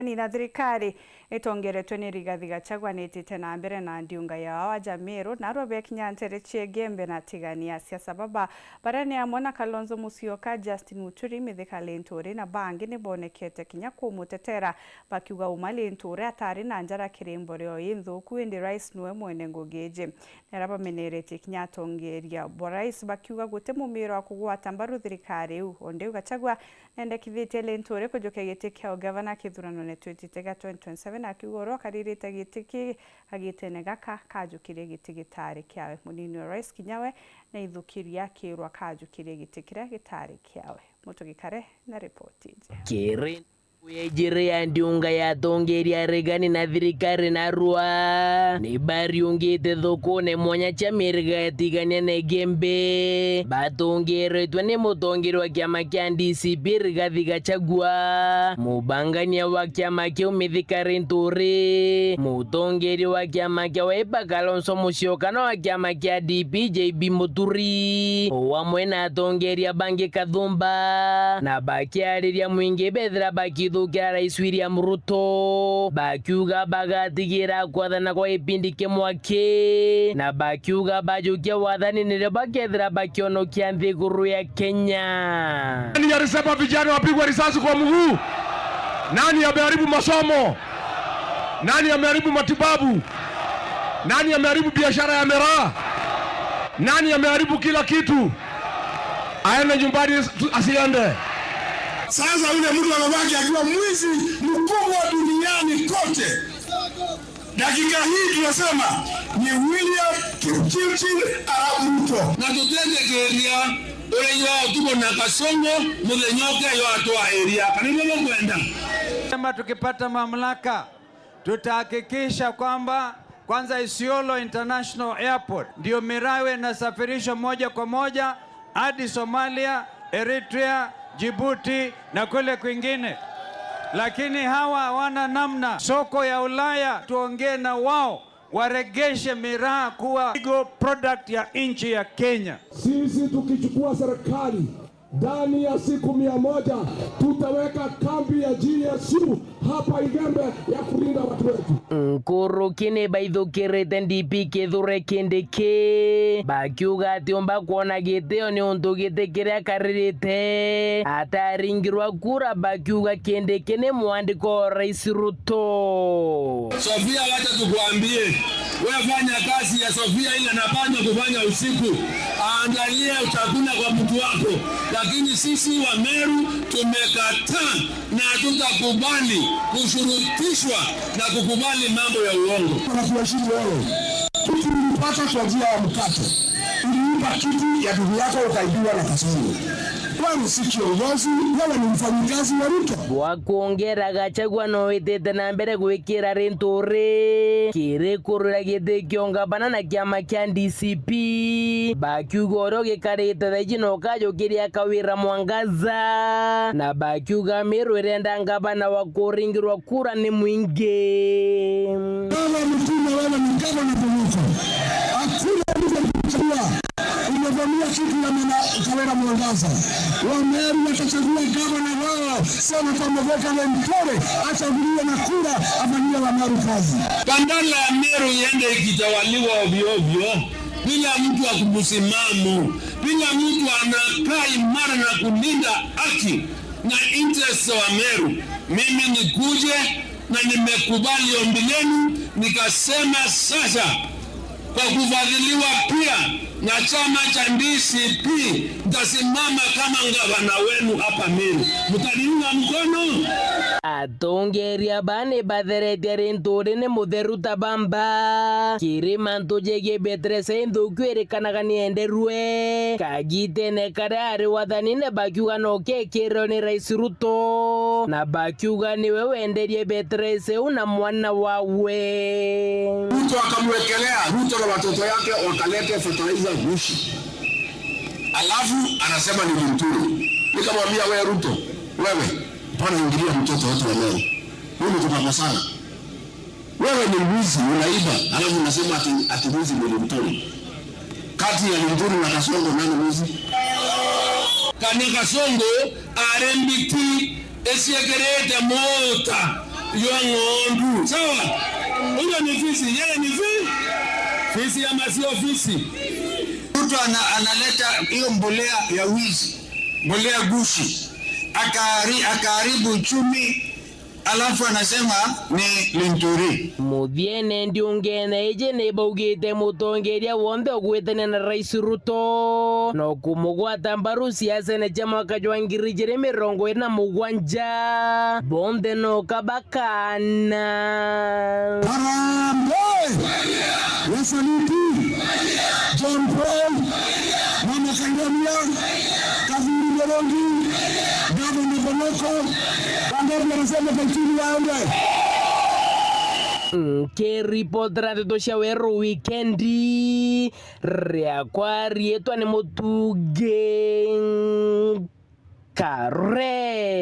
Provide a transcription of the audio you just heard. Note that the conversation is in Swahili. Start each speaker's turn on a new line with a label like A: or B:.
A: Na thirikari itongeretwe ni Rigathi Gachagua nitite na mbere na ndiunga yao aja Meru narua bekinyantere chiegembe na tigania siasa baba baria ni amwe na Kalonzo Musyoka, Justin Muturi, Mithika Linturi na bangi nibonekete kinya kumutetera bakiuga uma Linturi atari na njara kirimbo inthuku indi rais niwe mwene ngugiji nera bameneretie kinya atongeria bo rais bakiuga gute mumiro wa kugwata mbaru thirikari u onde Gachagua nendekithitie Linturi kujukia giti kia ugavana kithurano ne twitite 2027 akiuga uria akaririte giti ki agitene gaka kajukirie giti gitari kiawe munini wa rais kinyawe na ithukiria akirwa kajukirie giti kiria gitari kiawe mutugikare na ripoti nje
B: kiri yejire ya ndiunga yatongeria regani na thirikari narua ni bariungite thokone mwanya cha miriga yatigania na igembe batongeretwe ni mutongeri wa kiama kia DCP Rigathi Gachagua, mubangania wa kiama kiu Mithika Linturi, mutongeri wa kiama kia Wiper Kalonzo Musyoka na wa kiama kia DP JB Muturi wamwe na atongeria bangi Kathumba na bakiariria mwingi bethira baki thukira Rais William Ruto bakiuga bagatigira kwathana kwa ipindi kimwaki na bakiuga bajukia wathani nirio bakethira bakionokia nthiguru ya Kenya.
C: Nani alisema vijana wapigwe risasi kwa mguu? Nani ameharibu masomo? Nani ameharibu matibabu? Nani ameharibu biashara ya miraa? Nani ameharibu kila kitu? Aende nyumbani asiende.
D: Sasa yule mtu amebaki akiwa mwizi mkubwa duniani kote. Dakika hii tunasema ni William Kipchirchir Arap Ruto.
E: Na tutendekeria uria tuko na Kasongo muthenya ukeyo atwa area kanitha mukwenda.
F: Sema tukipata mamlaka tutahakikisha kwamba kwanza Isiolo International Airport ndio mirawe inasafirishwa moja kwa moja hadi Somalia, Eritrea, Djibouti na kule kwingine. Lakini hawa hawana namna. Soko ya Ulaya tuongee na wao waregeshe miraa kuwa product ya nchi ya Kenya.
G: Sisi tukichukua serikali ndani ya siku 100 tutaweka kambi ya GSU hapa Igembe ya kulinda watu wetu.
B: Nkuruki baithukirite DP kithure kindiki bakiuga ati umba kuona gitio ni untu giti kiria karirite ataringirwa kura bakiuga kindiki ni mwandiko wa Rais Ruto.
E: Sofia, wacha tukuambie, wewe fanya kazi ya Sofia ile anafanya kufanya usiku, aangalie chakula kwa mtu wako, lakini sisi wa Meru tumekataa na hatutakubali kushurutishwa na kukubali mambo ya uongo.
D: Tunakuheshimu wewe. Kitu ulipata kwa njia ya mkato, uliiba kitu ya ndugu yako ukaibiwa na Kasongo. Wewe si kiongozi, wewe ni mfanyikazi wa Ruto.
B: Bwakuongera Gachagua no witite na mbere gwikira Linturi kiri kurura giti kiongabana na kiama kia DCP bakiuga uria gikarite thaiji no kajukiria kawira mwangaza na bakiuga Meru irenda ngabana wa kuringirwa kura ni mwingi.
D: Wewe mtume, wewe ni gavana Bungoma. Hakuna mtu alikuchagua. Umevamia kitu ya mwana Kawira Mwangaza. Wameru watachagua gavana wao, Senata Mithika Linturi achaguliwe na kura afanyie Wameru kazi.
E: Bandari ya Meru iende ikitawaliwa ovyo ovyo bila mtu wa kumsimamo, bila mtu anakaa imara na kulinda haki na interest wa Meru. Mimi nikuje na nimekubali ombi lenu, nikasema sasa kwa kufadhiliwa pia na chama cha DCP nitasimama kama gavana wenu hapa Meru. Mtaniunga mkono?
B: Atongeria bane batheretie Linturi ni mutheru ta bamba kirima ntujegie Beatrice nthuku irikanaga nienderue kagitene karia ari wathanine bakiuga no kekirwo ni Rais Ruto na bakiuga niwe wenderie Beatrice una mwana wawe.
D: Ruto akamwekelea Ruto na watoto yake wakalete fertilizer Gushi, alafu anasema ni Linturi. Nikamwambia wewe Ruto, wewe pana ingilia mtoto wetu wa leo, mimi tunakosana. Wewe ni mwizi, unaiba, alafu unasema ati mwizi ni Linturi. Kati ya Linturi na Kasongo nani mwizi?
E: Kana Kasongo arembiti esiekerete mota. ywa ng'ondu. Sawa, huyo ni fisi, yeye ni fisi ama sio fisi?
H: Ruto analeta hiyo mbolea ya wizi, mbolea gushi, akaharibu uchumi, alafu anasema ni Linturi.
B: Muthiene ndiungene ije nibaugite mutongeria wonthe ugwitania na Rais Ruto no kumugwata mbaru siasa cha mwaka jwa 2027 bonthe no kabakana.
G: Harambee! Wasaliti John Paul, Mama Kairamia, Kavuri Morongi, Gavana Boloko, wangapi wanasema Kaituni waende?
B: Nkiripotera nteto cia weru wikendi riakwa rietwa ni mutuge kare.